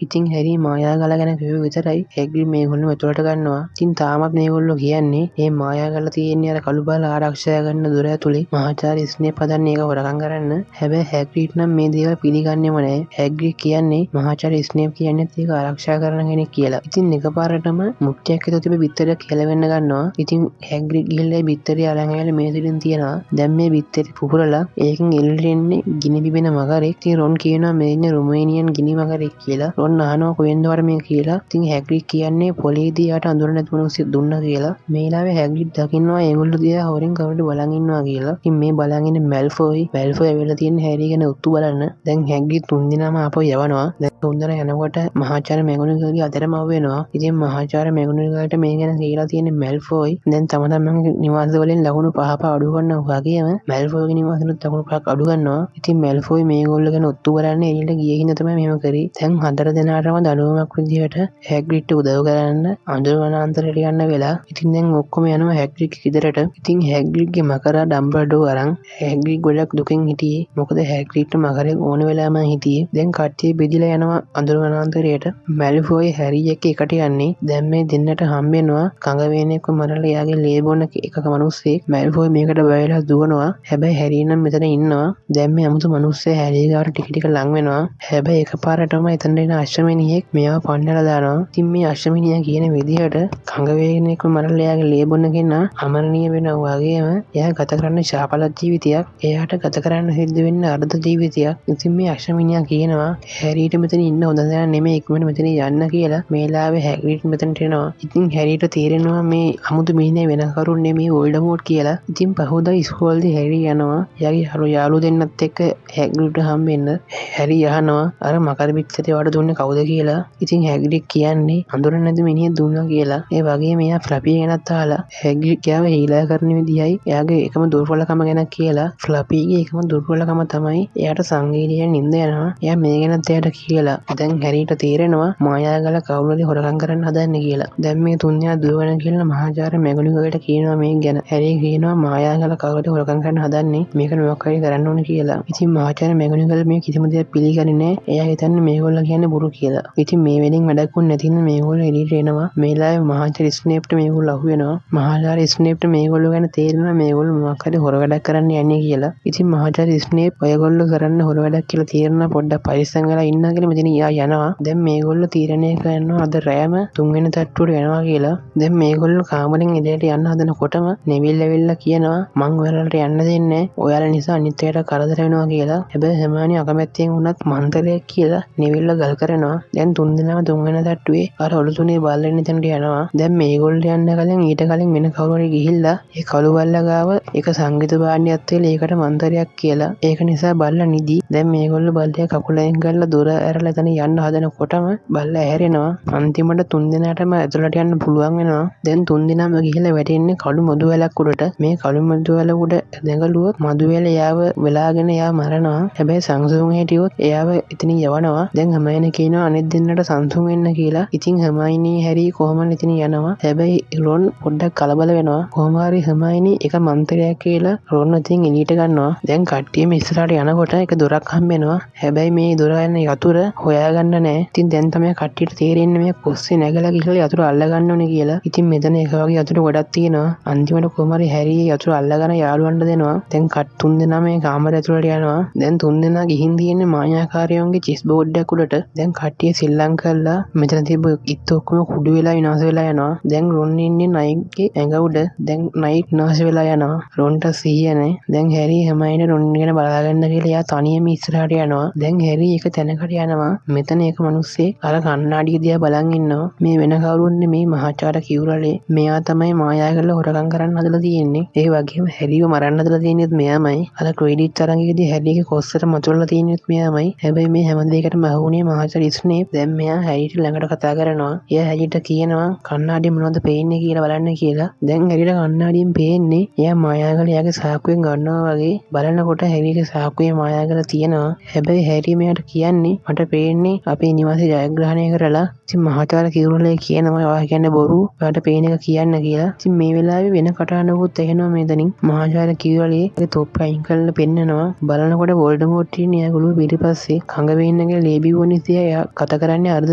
ඉතින් හැරි මායාගල ගැන කිව්ව විතරයි හැග්‍රිඩ් මේගොල්ලන්ව ඇතුළට ගන්නවා. ඉතින් තාමත් මේගොල්ලෝ කියන්නේ මේ මායාගල තියෙන්නේ අර කළු බාල ආරක්ෂා කරන දොර ඇතුලේ මහාචාර්ය ස්නේප් හදන්නේ ඒක හොරකම් කරන්න. හැබැයි හැග්‍රිඩ් නම් මේ දේවල් පිළිගන්නේම නැහැ. හැග්‍රිඩ් කියන්නේ මහාචාර්ය ස්නේප් කියන්නේත් ඒක ආරක්ෂා කරන කෙනෙක් කියලා. ඉතින් එකපාරටම මුට්ටියක් ඇතුළේ තිබ්බ බිත්තරයක් හෙලවෙන්න ගන්නවා. ඉතින් හැග්‍රිඩ් ගිහිල්ලා ඒ බිත්තරේ අරන් ඇවිල්ලා මේ තුලින් තියනවා. දැන් මේ බිත්තරේ පුපුරලා ඒකෙන් එළියට එන්නේ ගිනි බිබෙන මකරෙක්. ඉතින් රොන් කියනවා මේ ඉන්නේ රුමේනියන් ගිනි මකරෙක් කියලා. රොන් අහනවා කොහෙන්ද වර මේ කියලා. ඉතින් හැග්‍රිඩ් කියන්නේ පොලේදී යාට අඳුර නැති මිනිස්සු දුන්නා කියලා. මේ වෙලාවේ හැග්‍රිඩ් දකින්නවා ඒගොල්ලෝ දිහා හොරෙන් කවුරුද බලන් ඉන්නවා කියලා. ඉතින් මේ බලන් ඉන්නේ මැල්ෆෝයි. මැල්ෆෝයි ඇවිල්ලා තියෙන හැරි ගැන ඔත්තු බලන්න. දැන් හැග්‍රිඩ් තුන් දෙනාම ආපහු යවනවා. දැන් තුන් දෙනා යනකොට මහාචාර්ය මැගොනගල්ගේ අතරම අවු වෙනවා. ඉතින් මහාචාර්ය මැගොනගල්ට මේ ගැන කියලා තියෙන මැල්ෆෝයි දැන් තම තමන්ගේ නිවාස වලින් ලකුණු පහ පහ අඩු කරනවා වගේම මැල්ෆෝයිගේ නිවාසෙනුත් ලකුණු පහක් අඩු කරනවා. ඉතින් මැල්ෆෝයි මේගොල්ලෝ ගැන ඔත්තු බලන්න එළියට ගිය හින්දා තමයි මෙහෙම කරේ. දැන් හතර දෙනාටම දඬුවමක් විදිහට හැග්‍රිඩ්ට උදව් කරන්න අඳුර වනාන්තරයට යන්න වෙලා. ඉතින් දැන් ඔක්කොම යනවා හැග්‍රිඩ්ගේ ගෙදරට. ඉතින් හැග්‍රිඩ්ගේ මකරා ඩම්බල්ඩෝර් අරන් හැග්‍රිඩ් ගොඩක් දුකෙන් හිටියේ. මොකද හැග්‍රිඩ්ට මකරෙක් ඕන වෙලාවම හිටියේ. දැන් කට්ටිය බෙදිලා යනවා අඳුර වනාන්තරයට. මැල්ෆෝයි හැරි එක්ක එකට යන්නේ. දැන් මේ දෙන්නට හම්බ වෙනවා කඟ වේනෙක්ව මරලා එයාගේ ලේ බොන එකක මිනිස්සෙක්. මැල්ෆෝයි මේකට බය වෙලා දුවනවා. හැබැයි හැරි නම් මෙතන ඉන්නවා. දැන් මේ අමුතු මිනිස්සයා හැරි ගාවට ටික ටික ලං වෙනවා. හැබැයි එකපාරටම එතනට එන අශ්වමිනියෙක් මෙයාව පන්නලා දානවා. ඉතින් මේ අශ්වමිනියා කියන විදිහට කඟ වේනෙක්ව මරලා එයාගේ ලේ බොන කෙනා අමරණීය වෙනවා වගේම එයා ගත කරන්න ශාපලත් ජීවිතයක්. එයාට ගත කරන්න සිද්ධ වෙන්නේ අර්ධ ජීවිතයක්. ඉතින් මේ අශ්වමිනියා කියනවා හැරීට මෙතන ඉන්න හොඳ තැනක් නෙමෙයි, ඉක්මනට මෙතන යන්න කියලා. මේ වෙලාවේ හැග්‍රිඩ් මෙතනට එනවා. ඉතින් හැරීට තේරෙනවා මේ අමුතු මිනිහා වෙන කවුරුත් නෙමෙයි වෝල්ඩමෝට් කියලා. ඉතින් පහුවදා ඉස්කෝලේදී හැරි යනවා එයාගේ හරු යාළුවෝ දෙන්නත් එක්ක හැග්‍රිඩ්ට හම්බෙන්න. හැරි අහනවා අර මකර පිටසට වට දුන්නේ කවුද කියලා. ඉතින් හැග්‍රිඩ් කියන්නේ අඳුර නැති මිනිහෙක් දුන්නා කියලා. ඒ වගේම එයා ෆ්ලපි ගැනත් අහලා හැග්‍රිඩ් එයාව හීලා කරන විදිහයි එයාගේ එකම දුර්වලකම ගැන කියලා. ෆ්ලපිගේ එකම දුර්වලකම තමයි එයාට සංගීතයෙන් නින්ද යනවා. එයා මේ ගැනත් එයාට කියලා. දැන් හැරීට තේරෙනවා මායාගල කවුරු හරි හොරකම් කරන්න හදන්නේ කියලා. දැන් මේ තුන් දෙනා දුවන කියලා මහාචාර්ය මැගොනගල්ට කියනවා මේ ගැන. හැරි කියනවා මායාගල කවුරු හරි හොරකම් කරන්න හදන්නේ, මේක මොකක් හරි කරන්න ඕනේ කියලා. ඉතින් මහාචාර්ය මැගොනගල් මේ කිසිම දෙයක් පිළිගන්නේ නෑ. එයා හිතන්නේ මේගොල්ලෝ කියන්නේ බොරු කියලා. ඉතින් මේ වෙලෙන් වැඩක් වුණ නැති හින්දා මේගොල්ලෝ එළියට එනවා. මේ වෙලාවේ මහාචාර්ය ස්නේප්ට මේගොල්ලෝ අහු වෙනවා. මහාචාර්ය ස්නේප්ට මේගොල්ලෝ ගැන තේරෙනවා මේගොල්ලෝ මොකක් හරි හොර වැඩක් කරන්න යන්නේ කියලා. ඉතින් මහාචාර්ය ස්නේප් ඔයගොල්ලෝ කරන්න හොර වැඩක් කියලා තේරෙනවා පොඩ්ඩක් පරිස්සම් වෙලා ඉන්න කියලා මෙතන යා යනවා. දැන් මේගොල්ලෝ තීරණය කරනවා අද රෑම තුන්වෙනි තට්ටුවට යනවා කියලා. දැන් මේගොල්ලෝ කාමරෙන් එළියට යන්න හදනකොටම නෙවිල් ඇවිල්ලා කියනවා මං ඔයාලට යන්න දෙන්නේ නෑ, ඔයාලා නිසා අනිත් අයට කරදර වෙනවා කියලා. හැබැයි හැමානි අකමැත්තෙන් වුණත් මන්තරයක් කියලා නෙවිල්ව ගල් කරනවා. දැන් තුන් දෙනාම තුන්වෙනි තට්ටුවේ අර ඔලු තුනේ බල්ලා ඉන්න තැනට යනවා. දැන් මේගොල්ලෝ යන්න කලින් ඊට කලින් වෙන කවුරු හරි ගිහිල්ලා ඒ කළු බල්ලා ගාව එක සංගීත භාණ්ඩයක් තියලා ඒකට මන්තරයක් කියලා. ඒක නිසා බල්ලා නිදි. දැන් මේගොල්ලෝ බල්ලා කකුල අයින් කරලා දොර ඇරලා එතන යන්න හදනකොටම බල්ලා ඇහැරෙනවා. අන්තිමට තුන් දෙනාටම ඇතුළට යන්න පුළුවන් වෙනවා. දැන් තුන් දෙනාම ගිහිල්ලා වැටෙන්නේ කළු මధు වැලක් උඩට. මේ කළු මధు වැල උඩ දැඟලුවොත් මధు වැල එයාව වෙලාගෙන එයා මරනවා. හැබැයි සංසුන් හිටියොත් එයාව එතනින් යවනවා. දැන් හර්මයනි කියනවා අනිත් දෙන්නට සංසුන් වෙන්න කියලා. ඉතින් හර්මයනි හැරි කොහොමද එතනින් යනවා. හැබැයි රොන් පොඩ්ඩක් කලබල වෙනවා. කොහොම හරි හර්මයනි එක මන්ත්‍රයක් කියලා රොන් ඉතින් එළියට ගන්නවා. දැන් කට්ටියම ඉස්සරහට යනකොට එක දොරක් හම්බ වෙනවා. හැබැයි මේ දොර යන යතුර හොයාගන්න නෑ. ඉතින් දැන් තමයි කට්ටියට තේරෙන්නේ මේ කොස්සේ නැගලා ගිහලා යතුරු අල්ලගන්න ඕනේ කියලා. ඉතින් මෙතන එක වගේ යතුරු ගොඩක් තියෙනවා. අන්තිමට කොහොම හරි හැරි යතුරු අල්ලගෙන යාළුවන්ට දෙනවා. දැන් තුන් දෙනා මේ කාමරය ඇතුළට යනවා. දැන් තුන් දෙනා ගිහින් තියෙන්නේ මායාකාරයන්ගේ චෙස් බෝඩ් එකක් උඩට. දැන් කට්ටිය සෙල්ලම් කරලා මෙතන තිබ්බ ඉත් ඔක්කොම කුඩු වෙලා විනාශ වෙලා යනවා. දැන් රොන් ඉන්නේ නයිට්ගේ ඇඟ උඩ. දැන් නයිට් විනාශ වෙලා යනවා. රොන්ට සිහිය නෑ. දැන් හැරි හැමයින රොන් ගැන බලාගන්න කියලා එයා තනියම ඉස්සරහට යනවා. දැන් හැරි එක තැනකට යනවා. මෙතන එක මිනිස්සෙක් අර කණ්ණාඩිය දිහා බලන් ඉන්නවා. මේ වෙන කවුරුත් නෙමෙයි මහාචාර්ය කිව්රලේ. මෙයා තමයි මායා කරලා හොරකම් කරන්න හදලා තියෙන්නේ. ඒ වගේම හැරිව මරන්න හදලා තියෙන්නේත් මෙයාමයි. අර ක්‍රෙඩිට් තරඟයේදී හැරිගේ කොස්සට මතුවලා තියෙන්නේත් මෙයාමයි. හැබැයි මේ හැම දෙයකටම අහු වුණේ මහාචාර්ය ස්නේප්. දැන් මෙයා හැරිට ළඟට කතා කරනවා. එයා හැරිට කියනවා කණ්ණාඩිය මොනවද පේන්නේ කියලා බලන්න කියලා. දැන් හැරිට කණ්ණාඩියෙන් පේන්නේ එයා මායා කරලා එයාගේ සාක්කුවෙන් ගන්නවා වගේ. බලනකොට හැරිගේ සාක්කුවේ මායා කරලා තියෙනවා. හැබැයි හැරි මෙයාට කියන්නේ මට පේන්නේ අපේ නිවාසය ජයග්‍රහණය කරලා. ඉතින් මහාචාර්ය කිව්රලේ කියනවා ඔයා කියන්නේ බොරු, ඔයාට පේන එක කියන්න කියලා. ඉතින් මේ වෙලාවේ වෙන කටහඬකුත් ඇහෙනවා මෙතනින්. මහාචාර්ය කිව්රලේ ඒ තොප්ප අයින් කරලා පෙන්නනවා. බලනකොට වෝල්ඩමෝට් ඉන්නේ එයා ගොළුව පිටිපස්සේ. කඟ වේන්නගේ ලේ බිව්ව නිසා එයා කතා කරන්නේ අර්ධ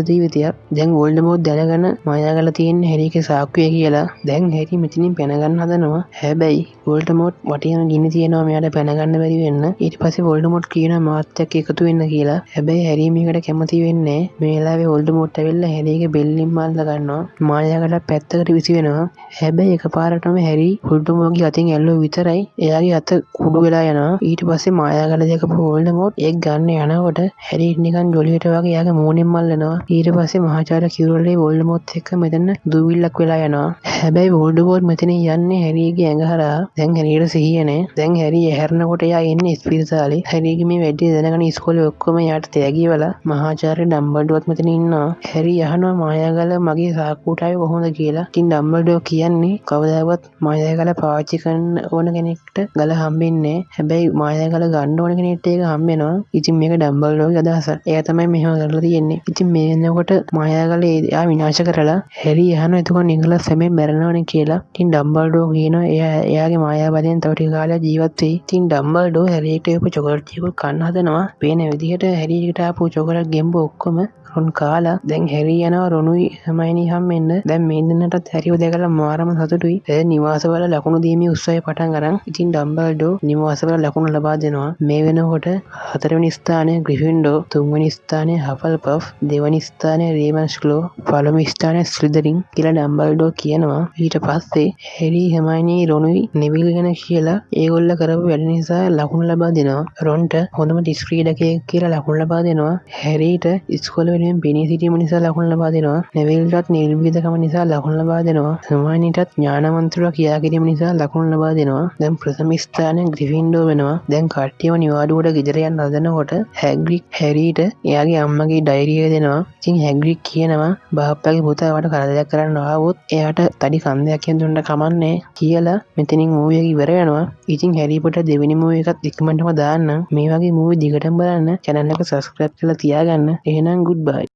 ජීවිතයක්. දැන් වෝල්ඩමෝට් දැනගෙන මායා කරලා තියෙන්නේ හැරිගේ සාක්කුවේ කියලා. දැන් හැරි මෙතනින් පැන ගන්න හදනවා. හැබැයි වෝල්ඩමෝට් වටේම ගිනි තියනවා මෙයාට පැන ගන්න බැරි වෙන්න. ඊට පස්සේ වෝල්ඩමෝට් කියනවා මාත් එක්ක එකතු වෙන්න කියලා. හැබැයි හැරි මේකට කැමති වෙන්නේ නෑ. මේ වෙලාවේ වෝල්ඩමෝට් ඇවිල්ලා හැරිගේ බෙල්ලෙන් අල්ල ගන්නවා. මායා කරලා පැත්තකට විසි වෙනවා. හැබැයි එකපාරටම හැරි වෝල්ඩමෝට්ගේ අතින් ඇල්ලුව විතරයි එයාගේ අත කුඩු වෙලා යනවා. ඊට පස්සේ මායා කරලා දැකපු වෝල්ඩමෝට් ඒක ගන්න යනකොට හැරි නිකන් ජොලියට වගේ එයාගේ මූණෙන් අල්ලනවා. ඊට පස්සේ මහාචාර්ය කිරුලේ වෝල්ඩමෝට් එක්ක මෙතන දුවිල්ලක් වෙලා යනවා. හැබැයි වෝල්ඩමෝට් මෙතන යන්නේ හැරීගේ ඇඟ හරහා. දැන් හැරීට සිහිය නෑ. දැන් හැරී ඇහැරෙනකොට එයා එන්නේ ඉස්පිරිතාලේ. හැරීගේ මේ වැඩේ දැනගෙන ඉස්කෝලේ ඔක්කොම එයාට තෑගි වෙලා මහාචාර්ය ඩම්බල්ඩෝත් මෙතන ඉන්නවා. හැරී අහනවා මායාගල මගේ සාක්කුවට ආවේ කොහොමද කියලා. ඉතින් ඩම්බල්ඩෝ කියන්නේ කවදාවත් මායාගල පාවිච්චි කරන්න ඕන කෙනෙක්ට ගල හම්බෙන්නේ නෑ. හැබැයි මායාගල ගන්න ඕන කෙනෙක්ට ඒක හම්බෙනවා. ඉතින් මේක ඩම්බල්ඩෝගේ අදහස. එයා තමයි මෙහෙම කරලා තියෙන්නේ. ඉතින් මේ වෙනකොට මායාගල එයා විනාශ කරලා හැරී අහනවා එතකොට නිකලස් හැමෙන් මැරෙනවනේ කියලා. ඉතින් ඩම්බල්ඩෝ කියනවා එයා එයාගේ මායා බලයෙන් තව ටික කාලයක් ජීවත් වෙයි. ඉතින් ඩම්බල්ඩෝ හැරීට ආපු චොකලට් ටිකක් කන්න හදනවා. පේන විදිහට හැරීට ආපු චොකලට් ගෙම්බ ඔක්කොම රොන් කාලා දැන් හැරී යනවා රොනුයි හර්මයිනි හම්බෙන්න. දැන් මේ දෙන්නටත් හැරිව දැකලා මාරම සතුටුයි. දැන් නිවාසවල ලකුණු දීමේ උත්සවය පටන් අරන්. ඉතින් ඩම්බල්ඩෝ නිවාසවල ලකුණු ලබා දෙනවා. මේ වෙනකොට හතරවෙනි ස්ථානය ග්‍රිෆින්ඩෝ, තුන්වෙනි ස්ථානය හෆල්පෆ්, දෙවනි ස්ථානය රේවන්ස්ක්ලෝ, පළමු ස්ථානය ස්ලිදරින් කියලා ඩම්බල්ඩෝ කියනවා. ඊට පස්සේ හැරි, හර්මයිනි, රොනුයි නෙවිල් ගැන කියලා ඒගොල්ල කරපු වැඩ නිසා ලකුණු ලබා දෙනවා. රොන්ට හොඳම ඩිස්ක් ක්‍රීඩකයෙක් කියලා ලකුණු ලබා දෙනවා. හැරීට ඉස්කෝල වෙනුවෙන් පෙනී සිටීම නිසා ලකුණු ලබා දෙනවා. නෙවිල්ටත් නිර්භීතකම නිසා ලකුණු ලබා දෙනවා. හර්මයිනිටත් ඥානවන්තව ක්‍රියා කිරීම නිසා ලකුණු ලබා දෙනවා. දැන් ප්‍රථම ස්ථානය ග්‍රිෆින්ඩෝ වෙනවා. දැන් කට්ටියම නිවාඩුවට ගෙදර යන්න හදනකොට හැග්‍රිඩ් හැරීට එයාගේ අම්මගේ ඩයරි එක දෙනවා. ඉතින් හැග්‍රිඩ් කියනවා බාප්පගේ පුතා වට කරදරයක් කරන්න ආවොත් එයාට තඩි කන්දයක් කියන දුන්න කමන්නේ කියලා. මෙතනින් මූවි එක ඉවර වෙනවා. ඉතින් හැරි පොටර් දෙවෙනි මූවි එකත් ඉක්මනටම දාන්න. මේ වගේ මූවි දිගටම බලන්න චැනල් එක සබ්ස්ක්‍රයිබ් කරලා තියාගන්න. එහෙනම් ගුඩ් බයි.